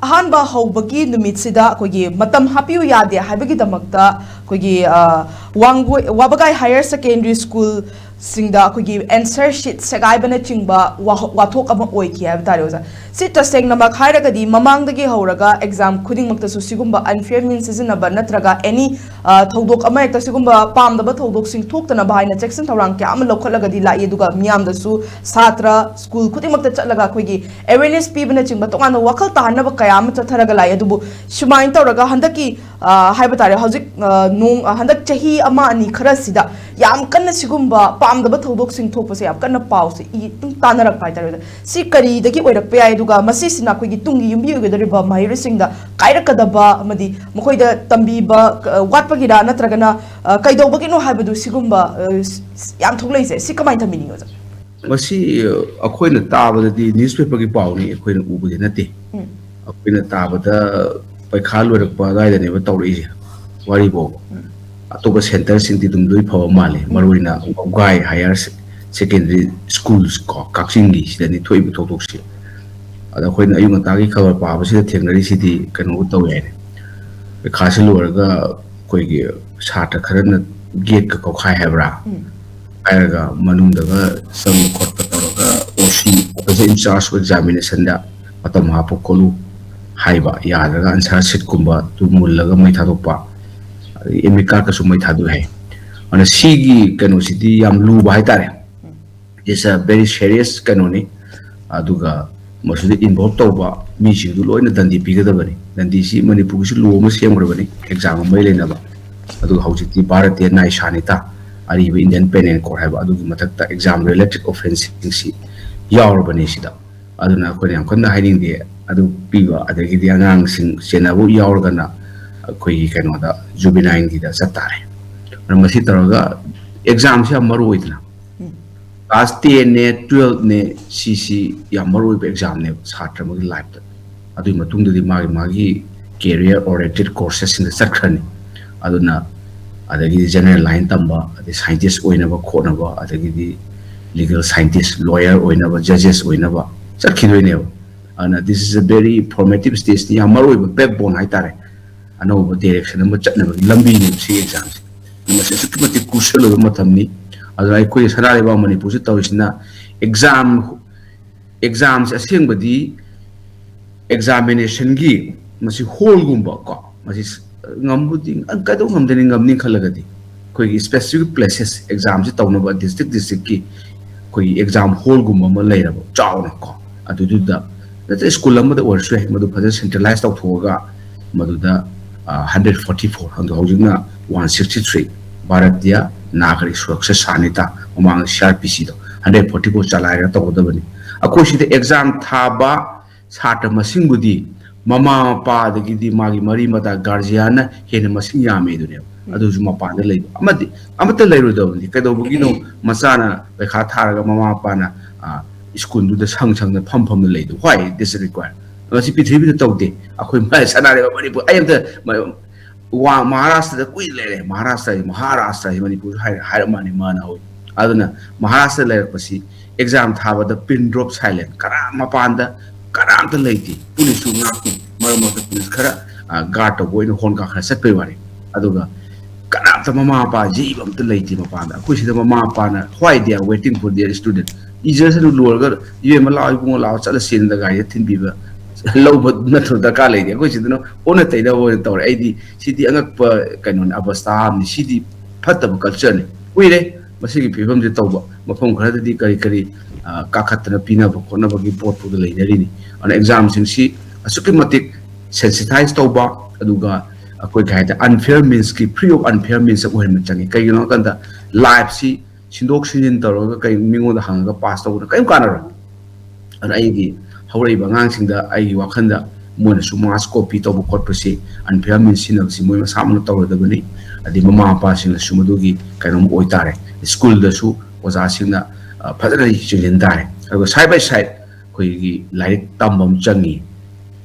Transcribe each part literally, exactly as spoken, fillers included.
ꯑꯍꯥꯟꯕ ꯍꯧꯕꯒꯤ ꯅꯨꯃꯤꯠꯁꯤꯗ ꯑꯩꯈꯣꯏꯒꯤ ꯃꯇꯝ ꯍꯥꯞꯄꯤꯌꯨ ꯌꯥꯗꯦ ꯍꯥꯏꯕꯒꯤꯗꯃꯛꯇ ꯑꯩꯈꯣꯏꯒꯤ, ꯑ, ꯋꯥꯡꯒꯣꯏ, ꯋꯥꯕꯒꯥꯏ Higher Secondary School ꯁꯤꯡꯗ ꯑꯩꯈꯣꯏꯒꯤ answer sheet ꯁꯦꯒꯥꯏꯕꯅꯆꯤꯡꯕ ꯋꯥꯍ-, ꯋꯥꯊꯣꯛ ꯑꯃ ꯑꯣꯏꯈꯤ ꯍꯥꯏꯕ ꯇꯥꯔꯦ, ꯑꯣꯖꯥ꯫ ꯁꯤ ꯇꯁꯦꯡꯅꯃꯛ ꯍꯥꯏꯔꯒꯗꯤ ꯃꯃꯥꯡꯗꯒꯤ ꯍꯧꯔꯒ exam ꯈꯨꯗꯤꯡꯃꯛꯇꯁꯨ ꯁꯤꯒꯨꯝꯕ unfair means ꯁꯤꯖꯤꯟꯅꯕ ꯅꯠꯇ꯭ꯔꯒ any, ꯑ, ꯊꯧꯗꯣꯛ ꯑꯃ ꯍꯦꯛꯇ ꯁꯤꯒꯨꯝꯕ ꯄꯥꯝꯗꯕ ꯊꯧꯗꯣꯛꯁꯤꯡ ꯊꯣꯛꯇꯅꯕ ꯍꯥꯏꯅ ꯆꯦꯛꯁꯤꯟ ꯊꯧꯔꯥꯡ ꯀꯌꯥ ꯑꯃ ꯂꯧꯈꯠꯂꯒꯗꯤ ꯂꯥꯛꯏ, ꯑꯗꯨꯒ ꯃꯤꯌꯥꯝꯗꯁꯨ ꯁꯥꯇ꯭ꯔ ꯁ꯭ꯀꯨꯜ ꯈꯨꯗꯤꯡꯃꯛꯇ ꯆꯠꯂꯒ ꯑꯩꯈꯣꯏꯒꯤ awareness ꯄꯤꯕꯅꯆꯤꯡꯕ ꯇꯣꯉꯥꯟꯕ ꯋꯥꯈꯜ ꯇꯥꯍꯟꯅꯕ ꯀꯌꯥ ꯑꯃ ꯆꯠꯊꯔꯒ ꯂꯥꯛꯏ꯫ ꯑꯗꯨꯕꯨ ꯁꯨꯃꯥꯏꯅ ꯇꯧꯔꯒ ꯍꯟꯗꯛꯀꯤ, ꯑ, ꯍꯥꯏꯕ ꯇꯥꯔꯦ, ꯍꯧꯖꯤꯛ, ꯑ, ꯅꯣꯡ, ꯑ, ꯍꯟꯗꯛ ꯆꯍꯤ ꯑꯃ ꯑꯅꯤ ꯈꯔꯁꯤꯗ ꯌꯥꯝ ꯀꯟꯅ ꯁꯤꯒꯨꯝꯕ ꯄꯥꯝꯗꯕ ꯊꯧꯗꯣꯛꯁꯤꯡ ꯊꯣꯛꯄꯁꯦ ꯌꯥꯝ ꯀꯟꯅ ꯄꯥꯎꯁꯦ ꯏ-, ꯑꯗꯨꯝ ꯇꯥꯟꯅꯔꯛꯄ ꯍꯥꯏꯇꯥꯔꯦ, ꯑꯣꯖꯥ꯫ ꯁꯤ ꯀꯔꯤꯗꯒꯤ ꯑꯣꯏꯔꯛꯄ ꯌꯥꯏ, ꯑꯗꯨꯒ ꯃꯁꯤꯁꯤꯅ ꯑꯩꯈꯣꯏꯒꯤ ꯇꯨꯡꯒꯤ ꯌꯨꯝꯕꯤ ꯑꯣꯏꯒꯗꯧꯔꯤꯕ ꯃꯍꯩꯔꯣꯏꯁꯤꯡꯗ ꯀꯥꯏꯔꯛꯀꯗꯕ ꯑꯃꯗꯤ ꯃꯈꯣꯏꯗ ꯇꯝꯕꯤꯕ, ꯑ, ꯋꯥꯠꯄꯒꯤꯔꯥ ꯅꯠꯇ꯭ꯔꯒꯅ, ꯑ, ꯀꯩꯗꯧꯕꯒꯤꯅꯣ ꯍꯥꯏꯕꯗꯨ ꯁꯤꯒꯨꯝꯕ, ꯑ, ꯁ-, ꯁ-, ꯌꯥꯝ ꯊꯣꯛꯂꯛꯏꯁꯦ, ꯁꯤ ꯀꯃꯥꯏꯅ ꯊꯝꯕꯤꯅꯤꯡꯉꯤ, ꯑꯣꯖꯥ? ꯃꯁꯤ, ꯑ, ꯑꯩꯈꯣꯏꯅ ꯇꯥꯕꯗꯗꯤ newspaperꯒꯤ ꯄꯥꯎꯅꯤ, ꯑꯩꯈꯣꯏꯅ ꯎꯕꯗꯤ ꯅꯠꯇꯦ꯫ ꯎꯝ꯫ ꯑꯩꯈꯣꯏꯅ ꯇꯥꯕꯗ ꯄꯩꯈꯥ ꯂꯣꯏꯔꯛꯄ ꯑꯗꯨꯋꯥꯏꯗꯅꯦꯕ ꯇꯧꯔꯛꯏꯁꯦ, ꯋꯥꯔꯤ ꯐꯥꯎꯕ꯫ ꯎꯝ꯫ ꯑꯇꯣꯞꯄ centreꯁꯤꯡꯗꯤ ꯑꯗꯨꯝ ꯂꯣꯏ ꯐꯕ ꯃꯥꯜꯂꯦ, ꯎꯝ꯫ ꯃꯔꯨ ꯑꯣꯏꯅ ꯋꯥꯕꯒꯥꯏ Higher Secondary Schools ꯀꯣ, ꯀꯛꯆꯤꯡꯒꯤ ꯁꯤꯗꯅꯤ ꯊꯣꯛꯏꯕ ꯊꯧꯗꯣꯛꯁꯦ꯫ ꯑꯗ ꯑꯩꯈꯣꯏꯅ ꯑꯌꯨꯛ ꯉꯟꯇꯥꯒꯤ ꯈꯕꯔ ꯄꯥꯕꯁꯤꯗ ꯊꯦꯡꯅꯔꯤꯁꯤꯗꯤ ꯀꯩꯅꯣ ꯇꯧꯋꯦ ꯍꯥꯏꯅꯦ, ꯄꯩꯈꯥꯁꯤ ꯂꯣꯏꯔꯒ ꯑꯩꯈꯣꯏꯒꯤ ꯁꯥꯇ꯭ꯔ ꯈꯔꯅ gateꯀ ꯀꯧꯈꯥꯏ ꯍꯥꯏꯕ꯭ꯔꯥ? ꯎꯝ꯫ ꯍꯥꯏꯔꯒ ꯃꯅꯨꯡꯗꯒ ꯆꯪꯕ ꯈꯣꯠꯄ ꯇꯧꯔꯒ OC, Officer in Charge of Examinationꯗ ꯃꯇꯝ ꯍꯥꯞꯄꯨ ꯈꯣꯠꯂꯨ ꯍꯥꯏꯕ, ꯌꯥꯗ꯭ꯔꯒ answer sheetꯀꯨꯝꯕ ꯑꯗꯨ ꯃꯨꯜꯂꯒ ꯃꯩ ꯊꯥꯗꯣꯛꯄ, ꯑꯗꯒꯤ admit cardꯀꯁꯨ ꯃꯩ ꯊꯥꯗꯣꯛꯑꯦ ꯍꯥꯏ꯫ ꯑꯗꯨꯅ ꯁꯤꯒꯤ ꯀꯩꯅꯣꯁꯤꯗꯤ ꯌꯥꯝ ꯂꯨꯕ ꯍꯥꯏꯇꯥꯔꯦ꯫ It's a very serious ꯀꯩꯅꯣꯅꯤ꯫ ꯑꯗꯨꯒ ꯃꯁꯤꯗ involve ꯇꯧꯕ ꯃꯤꯁꯤꯡꯗꯨ ꯂꯣꯏꯅ ꯗꯟꯗꯤ ꯄꯤꯒꯗꯕꯅꯤ꯫ ꯗꯟꯗꯤꯁꯤ ꯃꯅꯤꯄꯨꯔꯒꯤꯁꯨ law ꯑꯃ ꯁꯦꯝꯈ꯭ꯔꯕꯅꯤ exam ꯑꯃ ꯃꯔꯤ ꯂꯩꯅꯕ꯫ ꯑꯗꯨꯒ ꯍꯧꯖꯤꯛꯇꯤ ꯚꯥꯔꯇꯤꯌ ꯅ꯭ꯌꯥꯌ ꯁꯥꯅꯤꯇꯥ, ꯑꯔꯤꯕ Indian Penal Code ꯍꯥꯏꯕ, ꯑꯗꯨꯒꯤ ꯃꯊꯛꯇ exam related offenceꯁꯤꯡꯁꯤ ꯌꯥꯎꯔꯕꯅꯤ ꯁꯤꯗ꯫ ꯑꯗꯨꯅ ꯑꯩꯈꯣꯏꯅ ꯌꯥꯝ ꯀꯟꯅ ꯍꯥꯏꯅꯤꯡꯗꯦ꯫ ꯑꯗꯨ ꯄꯤꯕ, ꯑꯗꯒꯤꯗꯤ ꯑꯉꯥꯡꯁꯤꯡ ꯆꯦꯟꯅꯕ ꯌꯥꯎꯔꯒꯅ ꯑꯩꯈꯣꯏꯒꯤ ꯀꯩꯅꯣꯗ, juvenileꯒꯤꯗ ꯆꯠ ꯇꯥꯔꯦ꯫ ꯑꯗꯨꯅ ꯃꯁꯤ ꯇꯧꯔꯒ examꯁꯤ ꯌꯥꯝ ꯃꯔꯨ ꯑꯣꯏꯗꯅ꯫ ꯎꯝ꯫ Class tenꯅꯦ, twelveꯅꯦ, ꯁꯤꯁꯤ ꯌꯥꯝ ꯃꯔꯨ ꯑꯣꯏꯕ examꯅꯦꯕ ꯁꯥꯇ꯭ꯔ ꯑꯃꯒꯤ lifeꯇ꯫ ꯑꯗꯨꯒꯤ ꯃꯇꯨꯡꯗꯗꯤ ꯃꯥꯒꯤ, ꯃꯥꯒꯤ career oriented coursesꯁꯤꯡꯗ ꯆꯠꯈ꯭ꯔꯅꯤ꯫ ꯑꯗꯨꯅ ꯑꯗꯒꯤꯗꯤ general line ꯇꯝꯕ, ꯑꯗꯩ scientist ꯑꯣꯏꯅꯕ ꯈꯣꯠꯅꯕ, ꯑꯗꯒꯤꯗꯤ legal scientist, lawyer ꯑꯣꯏꯅꯕ, judges ꯑꯣꯏꯅꯕ ꯆꯠꯈꯤꯗꯣꯏꯅꯦꯕ꯫ ꯑꯗꯨꯅ this is a very formative stage ꯅꯤ, ꯌꯥꯝ ꯃꯔꯨ ꯑꯣꯏꯕ backbone ꯍꯥꯏꯇꯥꯔꯦ꯫ ꯑꯅꯧꯕ direction ꯑꯃ ꯆꯠꯅꯕꯒꯤ ꯂꯝꯕꯤꯅꯦꯕ ꯁꯤꯒꯤ exam ꯁꯦ꯫ ꯃꯁꯤ ꯑꯁꯨꯛꯀꯤ ꯃꯇꯤꯛ crucial ꯑꯣꯏꯕ ꯃꯇꯝꯅꯤ꯫ ꯑꯗꯨꯅ ꯑꯩꯈꯣꯏ ꯁꯅꯥ ꯂꯩꯕꯥꯛ ꯃꯅꯤꯄꯨꯔꯁꯤ ꯇꯧꯔꯤꯁꯤꯅ exam exam ꯁꯦ ꯑꯁꯦꯡꯕꯗꯤ examination ꯒꯤ ꯃꯁꯤ hall ꯒꯨꯝꯕ ꯀꯣ, ꯃꯁꯤ ꯉꯝꯕꯨꯗꯤ ꯀꯩꯗꯧ ꯉꯝꯗꯅꯤ, ꯉꯝꯅꯤ ꯈꯜꯂꯒꯗꯤ ꯑꯩꯈꯣꯏꯒꯤ specific places exam ꯁꯦ ꯇꯧꯅꯕ district district ꯀꯤ ꯑꯩꯈꯣꯏꯒꯤ exam hall ꯒꯨꯝꯕ ꯑꯃ ꯂꯩꯔꯕ ꯆꯥꯎꯅ ꯀꯣ, ꯑꯗꯨꯗꯨꯗ ꯅꯠꯇ꯭ꯔ school ꯑꯃꯗ ꯑꯣꯏꯔꯁꯨ ꯌꯥꯏ, ꯃꯗꯨ ꯐꯖꯅ centralize ꯇꯧꯊꯣꯛꯑꯒ ꯃꯗꯨꯗ hundred forty four, ꯑꯗꯣ ꯍꯧꯖꯤꯛꯅ one sixty three Bharatiya ꯅꯥꯒꯔꯤꯛ Suraksha ꯁꯥꯅꯤꯇꯥ, ꯃꯃꯥꯡꯗ C R P C ꯗꯣ hundred forty four ꯆꯂꯥꯏꯔꯒ ꯇꯧꯒꯗꯕꯅꯤ꯫ ꯑꯩꯈꯣꯏ ꯁꯤꯗ exam ꯊꯥꯕ ꯁꯥꯇ꯭ꯔ ꯃꯁꯤꯡꯕꯨꯗꯤ ꯃꯃꯥ ꯃꯄꯥꯗꯒꯤꯗꯤ ꯃꯥꯒꯤ ꯃꯔꯤ ꯃꯇꯥ guardian ꯅ ꯍꯦꯟꯅ ꯃꯁꯤꯡ ꯌꯥꯝꯃꯦ ꯑꯗꯨꯅꯦꯕ꯫ ꯑꯗꯨꯁꯨ ꯃꯄꯥꯟꯗ ꯂꯩꯕ ꯑꯃꯗꯤ ꯑꯃꯠꯇ ꯂꯩꯔꯣꯏꯗꯕꯅꯤ꯫ ꯀꯩꯗꯧꯕꯒꯤꯅꯣ? ꯃꯆꯥꯅ ꯄꯩꯈꯥ ꯊꯥꯔꯒ ꯃꯃꯥ ꯃꯄꯥꯅ school ꯗꯨꯗ ꯁꯪ ꯁꯪꯗ ꯐꯝ ꯐꯝꯅ ꯂꯩꯗꯣ? Why this require? ꯃꯁꯤ ꯄ꯭ꯔꯤꯊꯤꯕꯤꯗ ꯇꯧꯗꯦ꯫ ꯑꯩꯈꯣꯏ ꯁꯅꯥ ꯂꯩꯕꯥꯛ ꯃꯅꯤꯄꯨꯔ, ꯑꯩ ꯑꯝꯇ ꯃ-, ꯋꯥ ꯃꯍꯥꯔꯥꯁꯇ꯭ꯔꯗ ꯀꯨꯏꯅ ꯂꯩꯔꯦ꯫ ꯃꯍꯥꯔꯥꯁꯇ꯭ꯔ, ꯃꯍꯥꯔꯥꯁꯇ꯭ꯔ ꯍꯥꯏꯁꯤ ꯃꯅꯤꯄꯨꯔꯁꯨ ꯍꯥꯏꯔ-, ꯍꯥꯏꯔꯞ ꯃꯥꯟꯅꯩ, ꯃꯥꯟꯅ ꯍꯧꯏ꯫ ꯑꯗꯨꯅ ꯃꯍꯥꯔꯥꯁꯇ꯭ꯔ ꯂꯩꯔꯛꯄꯁꯤ exam ꯊꯥꯕꯗ pin drop silent, ꯀꯅꯥ ꯃꯄꯥꯟꯗ ꯀꯅꯥꯝꯇ ꯂꯩꯇꯦ꯫ ꯄꯨꯂꯤꯁꯁꯨ ꯉꯥꯛꯇꯦ, ꯃꯔꯛ ꯃꯔꯛꯇ ꯄꯨꯂꯤꯁ ꯈꯔ guard ꯇꯧꯕ ꯑꯣꯏꯅ ꯍꯣꯟ ꯀꯥ ꯈꯔ ꯆꯠꯄꯩ ꯋꯥꯅꯤ꯫ ꯑꯗꯨꯒ ꯀꯅꯥꯝꯇ ꯃꯃꯥ ꯃꯄꯥ ꯌꯩꯕ ꯑꯝꯇ ꯂꯩꯇꯦ ꯃꯄꯥꯟꯗ꯫ ꯑꯩꯈꯣꯏ ꯁꯤꯗ ꯃꯃꯥ ꯃꯄꯥꯅ why they are waiting for their student? ꯏꯖꯁꯅꯨ, ꯂꯣꯏꯔꯒ "ꯏꯕꯦꯝꯃ ꯂꯥꯛꯑꯣ ꯏꯕꯨꯡꯉꯣ ꯂꯥꯛꯑꯣ, ꯆꯠꯂꯁꯦꯅ" ꯒꯥꯔꯤꯗ ꯊꯤꯟꯕꯤꯕ ꯂꯧꯕ ꯅꯠꯇ꯭ꯔꯣ ꯗꯔꯀꯥꯔ ꯂꯩꯇꯦ꯫ ꯑꯩꯈꯣꯏ ꯁꯤꯗꯅ ꯑꯣꯟꯅ ꯇꯩꯅꯕ ꯑꯣꯏꯅ ꯇꯧꯔꯦ꯫ ꯑꯩꯗꯤ ꯁꯤꯗꯤ ꯑꯉꯛꯄ ꯀꯩꯅꯣꯅꯤ, ꯑꯕꯁꯊꯥ ꯑꯃꯅꯤ꯫ ꯁꯤꯗꯤ ꯐꯠꯇꯕ culture ꯅꯤ꯫ ꯀꯨꯏꯔꯦ ꯃꯁꯤꯒꯤ ꯐꯤꯕꯝꯁꯦ ꯇꯧꯕ꯫ ꯃꯐꯝ ꯈꯔꯗꯗꯤ ꯀꯔꯤ ꯀꯔꯤ, ꯑ, ꯀꯥꯈꯠꯇꯅ ꯄꯤꯅꯕ ꯈꯣꯠꯅꯕꯒꯤ ꯄꯣꯠ ꯐꯥꯎꯗ ꯂꯩꯅꯔꯤꯅꯤ꯫ ꯑꯗꯨꯅ exam ꯁꯤꯡꯁꯤ ꯑꯁꯨꯛꯀꯤ ꯃꯇꯤꯛ sensitize ꯇꯧꯕ, ꯑꯗꯨꯒ ꯑꯩꯈꯣꯏ ꯀꯩ ꯍꯥꯏꯇꯥꯔꯦ, unfair means ꯀꯤ, free of unfair means ꯑꯣꯏꯍꯟꯕ ꯆꯪꯉꯤ꯫ ꯀꯩꯒꯤꯅꯣ ꯍꯥꯏ ꯀꯥꯟꯗ life ꯁꯤ ꯁꯤꯟꯗꯣꯛ ꯁꯤꯟꯖꯤꯟ ꯇꯧꯔꯒ ꯀꯩ ꯃꯤꯉꯣꯟꯗ ꯍꯪꯉꯒ pass ꯇꯧꯕꯅ ꯀꯔꯤꯝ ꯀꯥꯟꯅꯔꯣꯏ꯫ ꯑꯗꯨꯅ ꯑꯩꯒꯤ ꯍꯧꯔꯛꯏꯕ ꯑꯉꯥꯡꯁꯤꯡꯗ ꯑꯩꯒꯤ ꯋꯥꯈꯜꯗ ꯃꯣꯏꯅꯁꯨ mass copy ꯇꯧꯕ ꯈꯣꯠꯄꯁꯤ, unfair means ꯁꯤꯖꯤꯟꯅꯕꯁꯤ ꯃꯣꯏ ꯃꯁꯥꯃꯛꯅ ꯇꯧꯔꯣꯏꯗꯕꯅꯤ꯫ ꯑꯗꯩ ꯃꯃꯥ ꯃꯄꯥꯁꯤꯡꯅꯁꯨ ꯃꯗꯨꯒꯤ ꯀꯩꯅꯣꯝ ꯑꯣꯏꯇꯥꯔꯦ, school ꯗꯁꯨ ꯑꯣꯖꯥꯁꯤꯡꯅ, ꯑ, ꯐꯖꯅ ꯌꯦꯡꯁꯤꯟ ꯇꯥꯔꯦ꯫ ꯑꯗꯨꯒ side by side ꯑꯩꯈꯣꯏꯒꯤ ꯂꯥꯏꯔꯤꯛ ꯇꯝꯕ ꯑꯃ ꯆꯪꯉꯤ꯫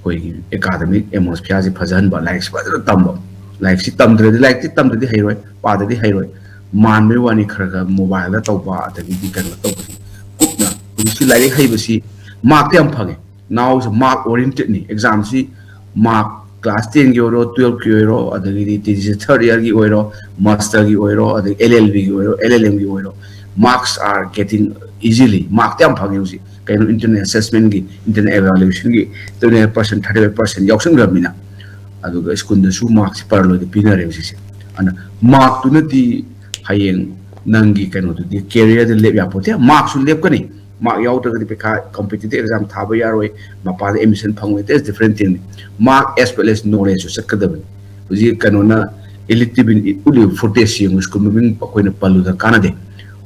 ꯑꯩꯈꯣꯏꯒꯤ academic atmosphere ꯁꯦ ꯐꯖꯍꯟꯕ, ꯂꯥꯏꯔꯤꯛꯁꯦ ꯐꯖꯅ ꯇꯝꯕ, ꯂꯥꯏꯔꯤꯛꯁꯤ ꯇꯝꯗ꯭ꯔꯗꯤ, ꯂꯥꯏꯔꯤꯛꯇꯤ ꯇꯝꯗ꯭ꯔꯗꯤ ꯍꯩꯔꯣꯏ, ꯄꯥꯗ꯭ꯔꯗꯤ ꯍꯩꯔꯣꯏ꯫ ꯃꯥꯟꯕꯩ ꯋꯥꯅꯤ, ꯈꯔ ꯈꯔ mobile ꯗ ꯇꯧꯕ, ꯑꯗꯒꯤꯗꯤ ꯀꯩꯅꯣ ꯇꯧꯕꯁꯤ ꯀꯨꯞꯅ꯫ ꯍꯧꯖꯤꯛꯁꯤ ꯂꯥꯏꯔꯤꯛ ꯍꯩꯕꯁꯤ mark ꯇꯤ ꯌꯥꯝ ꯐꯪꯉꯦ, now is mark oriented ꯅꯤ꯫ Exam ꯁꯤ mark class ten ꯒꯤ ꯑꯣꯏꯔꯣ, twelve ꯀꯤ ꯑꯣꯏꯔꯣ, ꯑꯗꯒꯤꯗꯤ T G C third year ꯒꯤ ꯑꯣꯏꯔꯣ, master ꯒꯤ ꯑꯣꯏꯔꯣ, ꯑꯗꯒꯤ L L B ꯒꯤ ꯑꯣꯏꯔꯣ, L L M ꯒꯤ ꯑꯣꯏꯔꯣ, marks are getting easily, mark T ꯌꯥꯝ ꯐꯪꯉꯦ ꯍꯧꯖꯤꯛ꯫ ꯀꯩꯅꯣ, internal assessment ꯒꯤ, internal evaluation ꯒꯤ twenty five percent, thirty five percent ꯌꯥꯎꯁꯟꯈ꯭ꯔꯕꯅꯤꯅ꯫ ꯑꯗꯨꯒ ꯁ꯭ꯀꯨꯜꯗꯁꯨ mark ꯁꯤ ꯄꯔꯂꯣꯏꯗ ꯄꯤꯅꯔꯦ ꯍꯧꯖꯤꯛꯁꯦ꯫ ꯑꯗꯨꯅ mark ꯇꯨꯅꯗꯤ ꯍꯌꯦꯡ ꯅꯪꯒꯤ ꯀꯩꯅꯣꯗꯨꯗꯤ career ꯗ ꯂꯦꯞ ꯌꯥꯄꯣꯠꯇꯦ꯫ Mark ꯁꯨ ꯂꯦꯞꯀꯅꯤ, mark ꯌꯥꯎꯗ꯭ꯔꯒꯗꯤ ꯄꯩꯈꯥ, competitive exam ꯊꯥꯕ ꯌꯥꯔꯣꯏ, ꯃꯄꯥꯟꯗ admission ꯐꯪꯉꯣꯏ, that's different thing ꯅꯤ꯫ Mark as well as knowledge ꯁꯨ ꯆꯠꯀꯗꯕꯅꯤ꯫ ꯍꯧꯖꯤꯛ ꯀꯩꯅꯣꯅ elective ꯎꯠꯂꯤꯕ footage ꯌꯦꯡꯉꯨ, ꯁ꯭ꯀꯨꯜ ꯃꯃꯤꯡ ꯑꯩꯈꯣꯏꯅ ꯄꯜꯂꯨꯗ ꯀꯥꯟꯅꯗꯦ꯫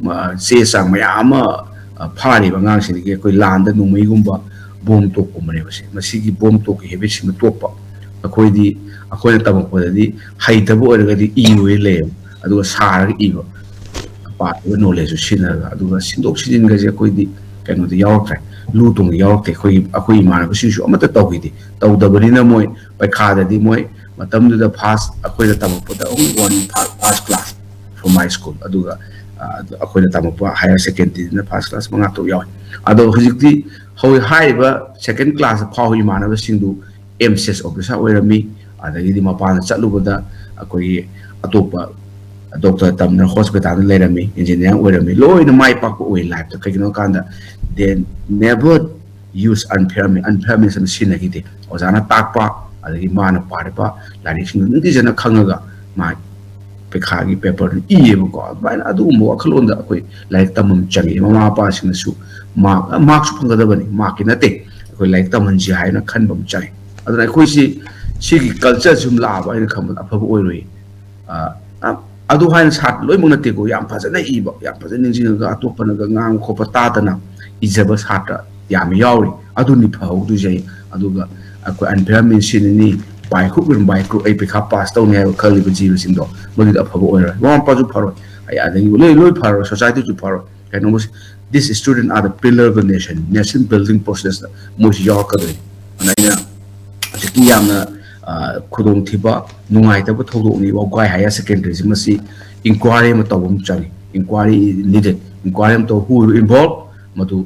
ꯃ-, ꯆꯦ ꯆꯥꯡ ꯃꯌꯥꯝ ꯑꯃ, ꯑ, ꯐꯥꯔꯤꯕ ꯑꯉꯥꯡꯁꯤꯡꯗꯒꯤ ꯑꯩꯈꯣꯏ ꯂꯥꯟꯗ ꯅꯣꯡꯃꯩꯒꯨꯝꯕ ꯕꯣꯝ ꯇꯣꯛꯀꯨꯝꯕꯅꯦꯕ ꯁꯤ꯫ ꯃꯁꯤꯒꯤ ꯕꯣꯝ ꯇꯣꯛꯀꯤ habit ꯁꯤꯃ ꯇꯣꯛꯄ꯫ ꯑꯩꯈꯣꯏꯗꯤ, ꯑꯩꯈꯣꯏꯅ ꯇꯝꯃꯛꯄꯗꯗꯤ ꯍꯩꯇꯕ ꯑꯣꯏꯔꯒꯗꯤ ꯏꯔꯣꯏ ꯂꯩꯌꯦꯕ, ꯑꯗꯨꯒ ꯁꯥꯔꯒ ꯏꯕ, ꯄꯥꯔꯤꯕ knowledge ꯁꯨ ꯁꯤꯖꯤꯟꯅꯔꯒ꯫ ꯑꯗꯨꯒ ꯁꯤꯟꯗꯣꯛ ꯁꯤꯖꯤꯟꯒꯁꯦ ꯑꯩꯈꯣꯏꯗꯤ ꯀꯩꯅꯣꯗ ꯌꯥꯎꯔꯛꯇ꯭ꯔꯦ, ꯂꯨ ꯇꯣꯡꯗ ꯌꯥꯎꯔꯛꯇꯦ꯫ ꯑꯩꯈꯣꯏꯒꯤ, ꯑꯩꯈꯣꯏ ꯏꯃꯥꯟꯅꯕꯁꯤꯡꯁꯨ ꯑꯃꯠꯇ ꯇꯧꯈꯤꯗꯦ꯫ ꯇꯧꯗꯕꯅꯤꯅ ꯃꯣꯏ ꯄꯩꯈꯥꯗꯗꯤ ꯃꯣꯏ ꯃꯇꯝꯗꯨꯗ first, ꯑꯩꯈꯣꯏꯅ ꯇꯝꯃꯛꯄꯗ only one first class from my school꯫ ꯑꯗꯨꯒ, ꯑ, ꯑꯩꯈꯣꯏꯅ ꯇꯝꯃꯛꯄ higher secondary ꯗꯅ first class ꯃꯉꯥ ꯇꯔꯨꯛ ꯌꯥꯎꯋꯤ꯫ ꯑꯗꯣ ꯍꯧꯖꯤꯛꯇꯤ ꯍꯧꯖꯤꯛ ꯍꯥꯏꯔꯤꯕ second class ꯐꯥꯎꯕ ꯏꯃꯥꯟꯅꯕꯁꯤꯡꯗꯨ M S S officer ꯑꯣꯏꯔꯝꯃꯤ, ꯑꯗꯒꯤꯗꯤ ꯃꯄꯥꯟꯗ ꯆꯠꯂꯨꯕꯗ ꯑꯩꯈꯣꯏꯒꯤ ꯑꯇꯣꯞꯄ doctor ꯇꯝꯗꯅ hospital ꯗ ꯂꯩꯔꯝꯃꯤ, engineer ꯑꯣꯏꯔꯝꯃꯤ, ꯂꯣꯏꯅ ꯃꯥꯏ ꯄꯥꯛꯄ ꯑꯣꯏ life ꯇ꯫ ꯀꯩꯒꯤꯅꯣ ꯍꯥꯏ ꯀꯥꯟꯗ they never use unfair means, unfair means ꯑꯃ ꯁꯤꯖꯤꯟꯅꯈꯤꯗꯦ꯫ ꯑꯣꯖꯥꯅ ꯇꯥꯛꯄ, ꯑꯗꯒꯤ ꯃꯥꯅ ꯄꯥꯔꯤꯕ ꯂꯥꯏꯔꯤꯛꯁꯤꯡꯗꯨ ꯅꯤꯡꯊꯤꯖꯅ ꯈꯪꯉꯒ ꯃꯥ ꯄꯩꯈꯥꯒꯤ paper ꯗꯨ ꯏꯌꯦꯕꯀꯣ꯫ ꯑꯗꯨꯃꯥꯏꯅ ꯑꯗꯨꯒꯨꯝꯕ ꯋꯥꯈꯜꯂꯣꯟꯗ ꯑꯩꯈꯣꯏ ꯂꯥꯏꯔꯤꯛ ꯇꯝꯐꯝ ꯆꯪꯉꯤ꯫ ꯃꯃꯥ ꯃꯄꯥꯁꯤꯡꯅꯁꯨ mark, mark ꯁꯨ ꯐꯪꯒꯗꯕꯅꯤ, mark ꯀꯤ ꯅꯠꯇꯦ, ꯑꯩꯈꯣꯏ ꯂꯥꯏꯔꯤꯛ ꯇꯝꯍꯟꯁꯤ ꯍꯥꯏꯅ ꯈꯟꯕ ꯑꯃ ꯆꯪꯉꯤ꯫ ꯑꯗꯨꯅ ꯑꯩꯈꯣꯏꯁꯤ ꯁꯤꯒꯤ culture ꯁꯤ ꯑꯃ ꯂꯥꯛꯑꯕ ꯑꯩꯅ ꯈꯟꯕꯗ ꯑꯐꯕ ꯑꯣꯏꯔꯣꯏ꯫ ꯑ, ꯑ, ꯑꯗꯨ ꯍꯥꯏꯅ ꯁꯥꯇ꯭ꯔ ꯂꯣꯏꯅꯃꯛ ꯅꯠꯇꯦꯀꯣ, ꯌꯥꯝ ꯐꯖꯅ ꯏꯕ, ꯌꯥꯝ ꯐꯖꯅ ꯅꯤꯡꯁꯤꯡꯉꯒ ꯑꯇꯣꯞꯄꯅꯒ ꯉꯥꯡꯕ ꯈꯣꯠꯄ ꯇꯥꯗꯅ ꯏꯖꯕ ꯁꯥꯇ꯭ꯔ ꯌꯥꯝ ꯌꯥꯎꯔꯤ꯫ ꯑꯗꯨꯅꯤ ꯐꯍꯧꯗꯣꯏꯁꯦ꯫ ꯑꯗꯨꯒ ꯑꯩꯈꯣꯏ unfair means ꯁꯤꯖꯤꯟꯅꯅꯤ, by hook or by crook ꯑꯩ ꯄꯩꯈꯥ pass ꯇꯧꯅꯤ ꯍꯥꯏꯕ ꯈꯜꯂꯤꯕ ꯖꯤꯕꯁꯤꯡꯗꯣ, ꯃꯗꯨꯗꯤ ꯑꯐꯕ ꯑꯣꯏꯔꯣꯏ꯫ ꯃꯃꯥ ꯃꯄꯥꯁꯨ ꯐꯔꯣꯏ, ꯑꯩ ꯑꯗꯒꯤ ꯂꯣꯏ, ꯂꯣꯏ ꯐꯔꯣꯏ, society ꯁꯨ ꯐꯔꯣꯏ꯫ ꯀꯩꯅꯣ, this student are the pillar of the nation, nation building process ꯇ ꯃꯣꯏꯁꯨ ꯌꯥꯎꯔꯛꯀꯗꯣꯏꯅꯤ꯫ ꯑꯗꯨꯅ ꯑꯩꯅ ꯍꯧꯖꯤꯛꯀꯤ ꯌꯥꯝꯅ, ꯑ, ꯈꯨꯗꯣꯡꯊꯤꯕ, ꯅꯨꯡꯉꯥꯏꯇꯕ ꯊꯧꯗꯣꯛꯅꯤ ꯋꯥꯕꯒꯥꯏ higher secondary ꯁꯤ꯫ ꯃꯁꯤ inquiry ꯑꯃ ꯇꯧꯕ ꯑꯃ ꯆꯪꯉꯤ꯫ Inquiry needed, inquiry ꯑꯃ ꯇꯧ, who involved, ꯃꯗꯨ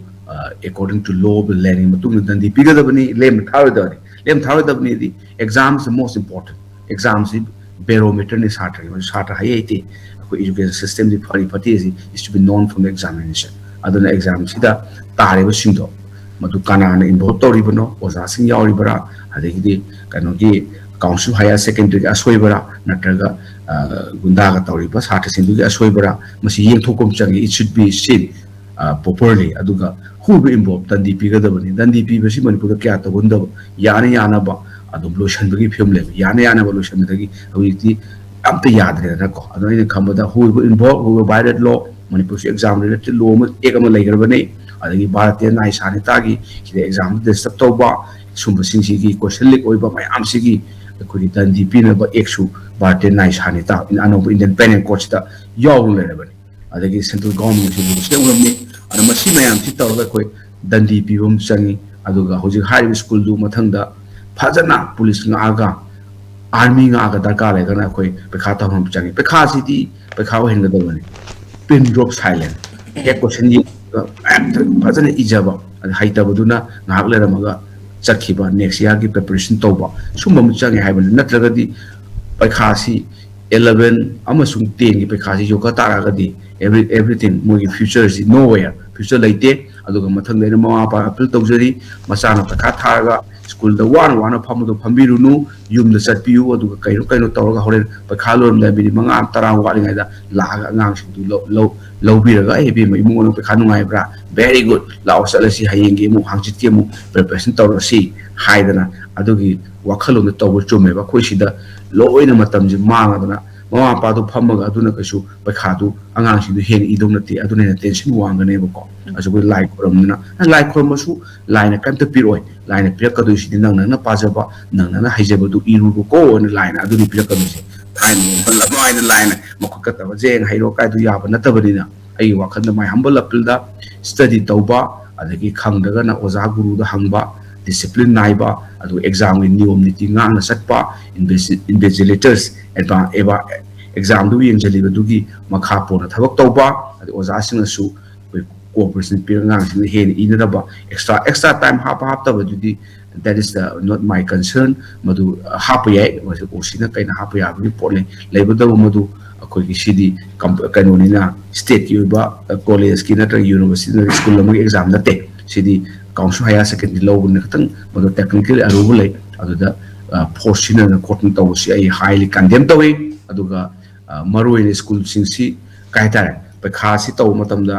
according to law of the land ꯒꯤ ꯃꯇꯨꯡ ꯏꯟꯅ ꯗꯟꯗꯤ ꯄꯤꯒꯗꯕꯅꯤ, ꯂꯦꯝꯅ ꯊꯥꯔꯣꯏꯗꯕꯅꯤ꯫ ꯂꯦꯝꯅ ꯊꯥꯔꯣꯏꯗꯕꯅꯤꯗꯤ exam is the most important. Exam ꯁꯤ barometer ꯅꯤ ꯁꯥꯇ꯭ꯔꯒꯤ, ꯁꯥꯇ꯭ꯔ ꯍꯩ ꯍꯩꯇꯦ ꯑꯩꯈꯣꯏ education system ꯁꯤ ꯐꯔꯤ ꯐꯠꯇꯦ ꯁꯤ is to be known from the examination. ꯑꯗꯨꯅ exam ꯁꯤꯗ ꯇꯥꯔꯤꯕꯁꯤꯡꯗꯣ ꯃꯗꯨ ꯀꯅꯥꯅ involve ꯇꯧꯔꯤꯕꯅꯣ, ꯑꯣꯖꯥꯁꯤꯡ ꯌꯥꯎꯔꯤꯕ꯭ꯔꯥ, ꯑꯗꯒꯤꯗꯤ ꯀꯩꯅꯣꯒꯤ council higher secondary ꯒꯤ ꯑꯁꯣꯏꯕꯔꯥ, ꯅꯠꯇ꯭ꯔꯒ ꯒꯨꯟꯗꯥꯒ ꯇꯧꯔꯤꯕ ꯁꯥꯇ꯭ꯔꯁꯤꯡꯗꯨꯒꯤ ꯑꯁꯣꯏꯕꯔꯥ, ꯃꯁꯤ ꯌꯦꯡꯊꯣꯛꯄ ꯑꯃ ꯆꯪꯉꯤ, it should be seen properly. ꯑꯗꯨꯒ who will involve, ꯗꯟꯗꯤ ꯄꯤꯒꯗꯕꯅꯤ꯫ ꯗꯟꯗꯤ ꯄꯤꯕꯁꯤ ꯃꯅꯤꯄꯨꯔꯗ ꯀꯌꯥ ꯇꯧꯒꯟꯗꯕ, ꯌꯥꯅ ꯌꯥꯅꯕ ꯑꯗꯨꯝ ꯂꯣꯏꯁꯤꯟꯕꯒꯤ ꯐꯤꯕꯝ ꯂꯩꯕ, ꯌꯥꯅ ꯌꯥꯅꯕ ꯂꯣꯏꯁꯤꯟꯕꯗꯒꯤ ꯍꯧꯖꯤꯛꯇꯤ ꯑꯝꯇ ꯌꯥꯗ꯭ꯔꯦꯗꯅꯀꯣ꯫ ꯑꯗꯣ ꯑꯩꯅ ꯈꯟꯕꯗ who will involve, who will violate law, ꯃꯅꯤꯄꯨꯔꯁꯨ exam related law ꯑꯃ, act ꯑꯃ ꯂꯩꯈ꯭ꯔꯕꯅꯤ꯫ ꯑꯗꯒꯤ ꯚꯥꯔꯇꯤꯌ ꯅ꯭ꯌꯥꯌ ꯁꯥꯍꯤꯇꯥꯒꯤ ꯁꯤꯗ exam ꯗ disturb ꯇꯧꯕ, ꯁꯨꯝꯕꯁꯤꯡꯁꯤꯒꯤ question leak ꯑꯣꯏꯕ ꯃꯌꯥꯝꯁꯤꯒꯤ ꯑꯩꯈꯣꯏꯒꯤ ꯗꯟꯗꯤ ꯄꯤꯅꯕ act ꯁꯨ ꯚꯥꯔꯇꯤꯌ ꯅ꯭ꯌꯥꯌ ꯁꯥꯍꯤꯇꯥ, ꯑꯅꯧꯕ Indian Penal Code ꯁꯤꯗ ꯌꯥꯎꯅ ꯂꯩꯔꯕꯅꯤ꯫ ꯑꯗꯒꯤ central government ꯁꯤꯁꯨ ꯁꯦꯝꯂꯝꯃꯤ꯫ ꯑꯗꯣ ꯃꯁꯤ ꯃꯌꯥꯝꯁꯤ ꯇꯧꯔꯒ ꯑꯩꯈꯣꯏ ꯗꯟꯗꯤ ꯄꯤꯕ ꯑꯃ ꯆꯪꯉꯤ꯫ ꯑꯗꯨꯒ ꯍꯧꯖꯤꯛ ꯍꯥꯏꯔꯤꯕ school ꯗꯨ ꯃꯊꯪꯗ ꯐꯖꯅ police ꯉꯥꯛꯑꯒ, army ꯉꯥꯛꯑꯒ ꯗꯔꯀꯥꯔ ꯂꯩꯔꯒꯅ ꯑꯩꯈꯣꯏ ꯄꯩꯈꯥ ꯇꯧꯍꯟꯕ ꯆꯪꯉꯤ꯫ ꯄꯩꯈꯥꯁꯤꯗꯤ ꯄꯩꯈꯥ ꯑꯣꯏꯍꯟꯒꯗꯕꯅꯤ꯫ Pin drop silence, ꯍꯦꯛ question ꯌꯦꯡꯕꯒ ꯐꯖꯅ ꯏꯖꯕ, ꯑꯗ ꯍꯩꯇꯕꯗꯨꯅ ꯉꯥꯏꯍꯥꯛ ꯂꯩꯔꯝꯃꯒ ꯆꯠꯈꯤꯕ, next year ꯒꯤ preparation ꯇꯧꯕ, ꯁꯨꯝꯕ ꯑꯃ ꯆꯪꯉꯦ ꯍꯥꯏꯕꯅꯤ꯫ ꯅꯠꯇ꯭ꯔꯒꯗꯤ ꯄꯩꯈꯥꯁꯤ eleven ꯑꯃꯁꯨꯡ ten ꯒꯤ ꯄꯩꯈꯥꯁꯤ ꯌꯣꯛꯈꯠ ꯇꯥꯔꯒꯗꯤ every, everything, ꯃꯣꯏꯒꯤ future ꯁꯤ nowhere, future ꯂꯩꯇꯦ꯫ ꯑꯗꯨꯒ ꯃꯊꯪꯗ ꯑꯩꯅ ꯃꯃꯥ ꯃꯄꯥ appeal ꯇꯧꯖꯔꯤ, ꯃꯆꯥꯅ ꯄꯩꯈꯥ ꯊꯥꯔꯒ school ꯗ ꯋꯥꯅ ꯋꯥꯅ ꯐꯝꯕꯗꯣ ꯐꯝꯕꯤꯔꯨꯅꯨ, ꯌꯨꯝꯗ ꯆꯠꯄꯤꯌꯨ꯫ ꯑꯗꯨꯒ ꯀꯩꯅꯣ ꯀꯩꯅꯣ ꯇꯧꯔꯒ ꯍꯣꯔꯦꯟ ꯄꯩꯈꯥ ꯂꯣꯏꯔꯝꯗꯥꯏ minute ꯃꯉꯥ ꯇꯔꯥ ꯋꯥꯠꯂꯤꯉꯩꯗ ꯂꯥꯛꯑꯒ ꯑꯉꯥꯡꯁꯤꯡꯗꯨ ꯂꯧ-, ꯂꯧ-, ꯂꯧꯕꯤꯔꯒ, "ꯑꯦ, ꯏꯕꯦꯝꯃ, ꯏꯕꯨꯡꯉꯣ ꯅꯪ ꯄꯩꯈꯥ ꯅꯨꯡꯉꯥꯏꯕ꯭ꯔꯥ? Very good, ꯂꯥꯛꯑꯣ, ꯆꯠꯂꯁꯤ, ꯍꯌꯦꯡꯒꯤ ꯑꯃꯨꯛ, ꯍꯥꯡꯆꯤꯠꯀꯤ ꯑꯃꯨꯛ preparation ꯇꯧꯔꯁꯤ" ꯍꯥꯏꯗꯅ ꯑꯗꯨꯒꯤ ꯋꯥꯈꯜꯂꯣꯟꯗꯣ ꯇꯧꯕ ꯆꯨꯝꯃꯦꯕ꯫ ꯑꯩꯈꯣꯏ ꯁꯤꯗ ꯂꯣꯏꯅ ꯃꯇꯝꯁꯦ ꯃꯥꯡꯉꯗꯅ ꯃꯃꯥ ꯃꯄꯥꯗꯣ ꯐꯝꯃꯒ ꯑꯗꯨꯅ ꯀꯩꯁꯨ ꯄꯩꯈꯥꯗꯨ ꯑꯉꯥꯡꯁꯤꯡꯗꯨ ꯍꯦꯟꯅ ꯏꯗꯧ ꯅꯠꯇꯦ, ꯑꯗꯨꯅ ꯍꯦꯟꯅ tension ꯋꯥꯡꯒꯅꯦꯕꯀꯣ꯫ ꯑꯁ, ꯑꯩꯈꯣꯏ ꯂꯥꯏ ꯈꯨꯔꯝꯗꯅ, ꯑ, ꯂꯥꯏ ꯈꯨꯔꯝꯕꯁꯨ ꯂꯥꯏꯅ ꯀꯔꯤꯝꯇ ꯄꯤꯔꯛꯑꯣꯏ꯫ ꯂꯥꯏꯅ ꯄꯤꯔꯛꯀꯗꯣꯏꯁꯤꯗꯤ ꯅꯪ ꯅꯪꯅ ꯄꯥꯖꯕ, ꯅꯪ ꯅꯪꯅ ꯍꯩꯖꯕꯗꯨ ꯏꯔꯨꯕꯀꯣ ꯑꯅ ꯂꯥꯏꯅ ꯑꯗꯨꯅꯤ ꯄꯤꯔꯛꯀꯗꯣꯏꯁꯦ꯫ ꯊꯥꯏꯅ ꯃꯇꯝꯗ ꯂꯥꯏꯅ ꯃꯈꯨꯠ ꯀꯠꯇꯕ ꯖꯦꯡ ꯍꯩꯔꯣ ꯀꯥꯏꯗꯨ ꯌꯥꯕ ꯅꯠꯇꯕꯅꯤꯅ, ꯑꯩꯒꯤ ꯋꯥꯈꯜꯗ my humble appeal the study ꯇꯧꯕ, ꯑꯗꯒꯤ ꯈꯪꯗ꯭ꯔꯒꯅ ꯑꯣꯖꯥ ꯒꯨꯔꯨꯗ ꯍꯪꯕ, discipline ꯅꯥꯏꯕ, ꯑꯗꯨꯒ exam ꯒꯤ ꯅꯤꯌꯣꯝ ꯅꯤꯇꯤ ꯉꯥꯛꯅ ꯆꯠꯄ, invigi-, invigilators, adva-, eva-, exam ꯗꯨ ꯌꯦꯡꯁꯤꯜꯂꯤꯕꯗꯨꯒꯤ ꯃꯈꯥ ꯄꯣꯟꯅ ꯊꯕꯛ ꯇꯧꯕ, ꯑꯗꯩ ꯑꯣꯖꯥꯁꯤꯡꯅꯁꯨ ꯑꯩꯈꯣꯏ cooperation ꯄꯤꯔꯒ ꯑꯉꯥꯡꯁꯤꯡꯗ ꯍꯦꯟꯅ ꯏꯅꯗꯕ, extra extra time ꯍꯥꯞꯄ ꯍꯥꯞꯇꯕꯗꯨꯗꯤ, that is the not my concern. ꯃꯗꯨ ꯍꯥꯞꯄ ꯌꯥꯏ, ꯃꯁꯤ ꯑꯣ ꯁꯤꯅ ꯀꯩꯅ ꯍꯥꯞꯄ ꯌꯥꯕꯒꯤ ꯄꯣꯠꯅꯤ꯫ ꯂꯩꯕꯇꯕꯨ ꯃꯗꯨ ꯑꯩꯈꯣꯏꯒꯤ ꯁꯤꯗꯤ ꯀꯝ-, ꯀꯩꯅꯣꯅꯤꯅ, stateꯀꯤ ꯑꯣꯏꯕ collegeꯀꯤ ꯅꯠꯇ꯭ꯔꯒ university ꯅꯠꯇ꯭ꯔꯒ school ꯑꯃꯒꯤ exam ꯅꯠꯇꯦ꯫ ꯁꯤꯗꯤ council higher secondary ꯂꯧꯕꯅꯤꯅ ꯈꯤꯇꯪ ꯃꯗꯨ technically ꯑꯔꯨꯕ ꯂꯩ꯫ ꯑꯗꯨꯗ force ꯁꯤꯖꯤꯟꯅꯗꯅ ꯈꯣꯠꯇꯅ ꯇꯧꯕꯁꯤ ꯑꯩ highly condemn ꯇꯧꯏ꯫ ꯑꯗꯨꯒ ꯃꯔꯨꯑꯣꯏꯅ schoolꯁꯤꯡꯁꯤ ꯀꯩ ꯍꯥꯏꯇꯥꯔꯦ, ꯄꯩꯈꯥꯁꯤ ꯇꯧꯕ ꯃꯇꯝꯗ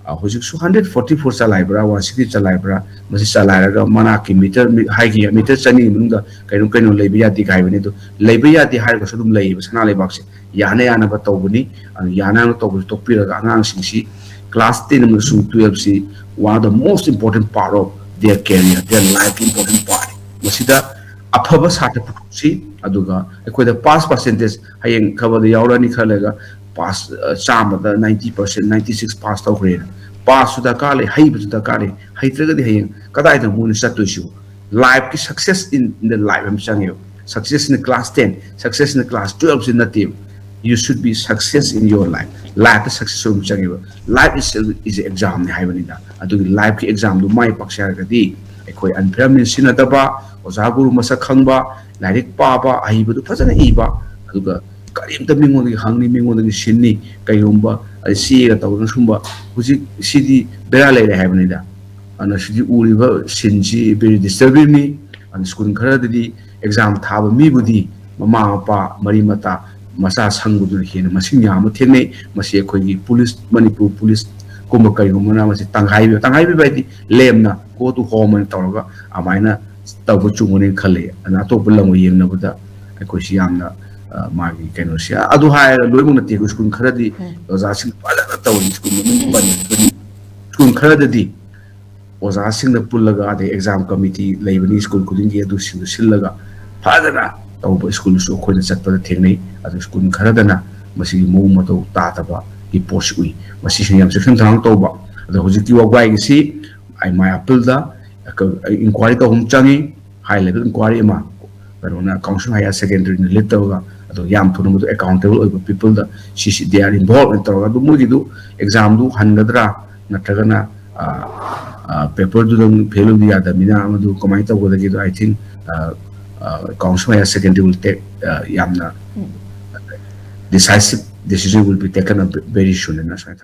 ꯍꯧꯖꯤꯛꯁꯨ hundred forty four ꯆꯂꯥꯏꯕ꯭ꯔꯥ, one sixty ꯆꯂꯥꯏꯕ꯭ꯔꯥ, ꯃꯁꯤ ꯆꯂꯥꯏꯔꯒ ꯃꯅꯥꯛꯀꯤ meter, ꯍꯥꯏꯒꯤ meter ꯆꯅꯤꯒꯤ ꯃꯅꯨꯡꯗ ꯀꯩꯅꯣ ꯀꯩꯅꯣ ꯂꯩꯕ ꯌꯥꯗꯦ ꯍꯥꯏꯕꯅꯤ꯫ ꯑꯗꯨ ꯂꯩꯕ ꯌꯥꯗꯦ ꯍꯥꯏꯔꯒꯁꯨ ꯑꯗꯨꯝ ꯂꯩꯌꯦꯕ ꯁꯅꯥ ꯂꯩꯕꯥꯛꯁꯦ꯫ ꯌꯥꯅ ꯌꯥꯅꯕ ꯇꯧꯕꯅꯤ꯫ ꯑꯗꯨ ꯌꯥꯅ ꯌꯥꯅꯕ ꯇꯧꯕꯁꯤ ꯇꯣꯛꯄꯤꯔꯒ ꯑꯉꯥꯡꯁꯤꯡꯁꯤ class ten ꯑꯃꯁꯨꯡ twelve ꯁꯤ one of the most important part of their career, their life important part꯫ ꯃꯁꯤꯗ ꯑꯐꯕ ꯁꯥꯇ꯭ꯔ ꯄꯨꯊꯣꯛꯁꯤ꯫ ꯑꯗꯨꯒ ꯑꯩꯈꯣꯏꯗ pass percentage ꯍꯌꯦꯡ ꯈꯕꯔꯗ ꯌꯥꯎꯔꯛꯑꯅꯤ ꯈꯔ ꯂꯩꯔꯒ, pass, ꯑ, ꯆꯥꯝꯃꯗ ninety percent, ninety six pass ꯇꯧꯈ꯭ꯔꯦꯅ꯫ Pass ꯁꯨ ꯗꯔꯀꯥꯔ ꯂꯩ, ꯍꯩꯕꯁꯨ ꯗꯔꯀꯥꯔ ꯂꯩ꯫ ꯍꯩꯇ꯭ꯔꯒꯗꯤ ꯍꯌꯦꯡ ꯀꯗꯥꯏꯗ ꯃꯣꯏꯅ ꯆꯠꯇꯣꯏꯁꯤꯕꯨ? Lifeꯀꯤ success in the life ꯑꯃ ꯆꯪꯉꯦꯕ꯫ Success in the class ten, success in the class twelve ꯁꯤ ꯅꯠꯇꯦꯕ꯫ You should be success in your life. Lifeꯇ success ꯑꯣꯏꯕ ꯆꯪꯉꯦꯕ꯫ Life itself is examꯅꯤ ꯍꯥꯏꯕꯅꯤꯗ꯫ ꯑꯗꯨꯒꯤ lifeꯀꯤ examꯗꯨ ꯃꯥꯏ ꯄꯥꯛꯆ ꯍꯥꯏꯔꯒꯗꯤ ꯑꯩꯈꯣꯏ unfair means ꯁꯤꯖꯤꯟꯅꯗꯕ, ꯑꯣꯖꯥ ꯒꯨꯔꯨ ꯃꯁꯛ ꯈꯪꯕ, ꯂꯥꯏꯔꯤꯛ ꯄꯥꯕ, ꯑꯍꯩꯕꯗꯨ ꯐꯖꯅ ꯏꯕ, ꯑꯗꯨꯒ ꯀꯔꯤꯝꯇ ꯃꯤꯉꯣꯟꯗꯒꯤ ꯍꯪꯅꯤ, ꯃꯤꯉꯣꯟꯗꯒꯤ ꯁꯤꯟꯅꯤ, ꯀꯩꯒꯨꯝꯕ ꯑꯗꯩ ꯆꯦꯒ ꯇꯧꯗꯅ ꯁꯨꯝꯕ, ꯍꯧꯖꯤꯛ ꯁꯤꯗꯤ ꯕꯦꯔꯥ ꯂꯩꯔꯦ ꯍꯥꯏꯕꯅꯤꯗ꯫ ꯑꯗꯨꯅ ꯁꯤꯗꯤ ꯎꯔꯤꯕ ꯁꯤꯟꯁꯤ very disturbingꯅꯤ꯫ ꯑꯗꯨꯅ school ꯈꯔꯗꯗꯤ exam ꯊꯥꯕ ꯃꯤꯕꯨꯗꯤ ꯃꯃꯥ ꯃꯄꯥ, ꯃꯔꯤ ꯃꯇꯥ, ꯃꯆꯥ ꯁꯪꯕꯗꯨꯅ ꯍꯦꯟꯅ ꯃꯁꯤꯡ ꯌꯥꯝꯕ ꯊꯦꯡꯅꯩ꯫ ꯃꯁꯤ ꯑꯩꯈꯣꯏꯒꯤ police, ꯃꯅꯤꯄꯨꯔ policeꯀꯨꯝꯕ ꯀꯩꯒꯨꯝꯕꯅ ꯃꯁꯤ ꯇꯪꯈꯥꯏꯕꯤꯕ, ꯇꯪꯈꯥꯏꯕꯤꯕ ꯍꯥꯏꯗꯤ ꯂꯦꯝꯅ go to home ꯑꯣꯏꯅ ꯇꯧꯔꯒ ꯑꯗꯨꯃꯥꯏꯅ ꯇꯧꯕ ꯆꯨꯝꯒꯅꯤ ꯈꯜꯂꯤ꯫ ꯑꯗꯨꯅ ꯑꯇꯣꯞꯄ ꯂꯝꯒ ꯌꯦꯡꯅꯕꯗ ꯑꯩꯈꯣꯏꯁꯤ ꯌꯥꯝꯅ, ꯑ, ꯃꯥꯒꯤ ꯀꯩꯅꯣꯁꯦ, ꯑꯗꯨ ꯍꯥꯏꯔꯒ ꯂꯣꯏꯅꯃꯛ ꯅꯠꯇꯦ꯫ ꯑꯩꯈꯣꯏ school ꯈꯔꯗꯤ ꯎꯝ꯫ ꯑꯣꯖꯥꯁꯤꯡ ꯐꯖꯅ ꯇꯧꯔꯤ꯫ School ꯃꯃꯤꯡ ꯄꯟꯕꯗꯤ, school ꯈꯔꯗꯗꯤ ꯑꯣꯖꯥꯁꯤꯡꯅ ꯄꯨꯜꯂꯒ, ꯑꯗꯩ exam committee ꯂꯩꯕꯅꯤ school ꯈꯨꯗꯤꯡꯒꯤ, ꯑꯗꯨꯁꯤꯡꯗꯨ ꯁꯤꯜꯂꯒ ꯐꯖꯅ ꯇꯧꯕ schoolꯁꯨ ꯑꯩꯈꯣꯏꯅ ꯆꯠꯄꯗ ꯊꯦꯡꯅꯩ꯫ ꯑꯗꯨ school ꯈꯔꯗꯅ ꯃꯁꯤꯒꯤ ꯃꯑꯣꯡ ꯃꯇꯧ ꯇꯥꯗꯕꯒꯤ ꯄꯣꯠꯁꯤ ꯎꯏ꯫ ꯃꯁꯤꯁꯤꯅ ꯌꯥꯝ ꯆꯦꯛꯁꯤꯟ ꯊꯧꯔꯥꯡ ꯇꯧꯕ꯫ ꯑꯗꯣ ꯍꯧꯖꯤꯛꯀꯤ ꯋꯥꯕꯒꯥꯏꯒꯤꯁꯤ ꯑꯩ ꯃꯥꯏ ꯑꯄꯤꯜꯗ inquiry ꯇꯧꯕ ꯑꯃ ꯆꯪꯉꯤ꯫ High level inquiry ꯑꯃ ꯀꯩꯅꯣꯅ, council higher secondaryꯅ lead ꯇꯧꯔꯒ, ꯑꯗꯣ ꯌꯥꯝ ꯊꯨꯅ ꯃꯗꯨ accountable ꯑꯣꯏꯕ peopleꯗ ꯁꯤꯁꯤ they are involved in ꯇꯧꯔꯒ, ꯑꯗꯨ ꯃꯣꯏꯒꯤꯗꯨ examꯗꯨ ꯍꯟꯒꯗ꯭ꯔꯥ, ꯅꯠꯇ꯭ꯔꯒꯅ ꯄꯦꯄꯔꯗꯨꯗꯪ ꯐꯦꯜ ꯑꯣꯏꯕ ꯌꯥꯗꯕꯅꯤꯅ, ꯃꯗꯨ ꯀꯃꯥꯏꯅ ꯇꯧꯒꯗꯒꯦꯗꯣ, I think council higher secondary will take, ꯌꯥꯝꯅ decisive decision will be taken very soon ꯍꯥꯏꯅ ꯁꯨꯃꯥꯏꯅ ꯊꯝꯃꯤ꯫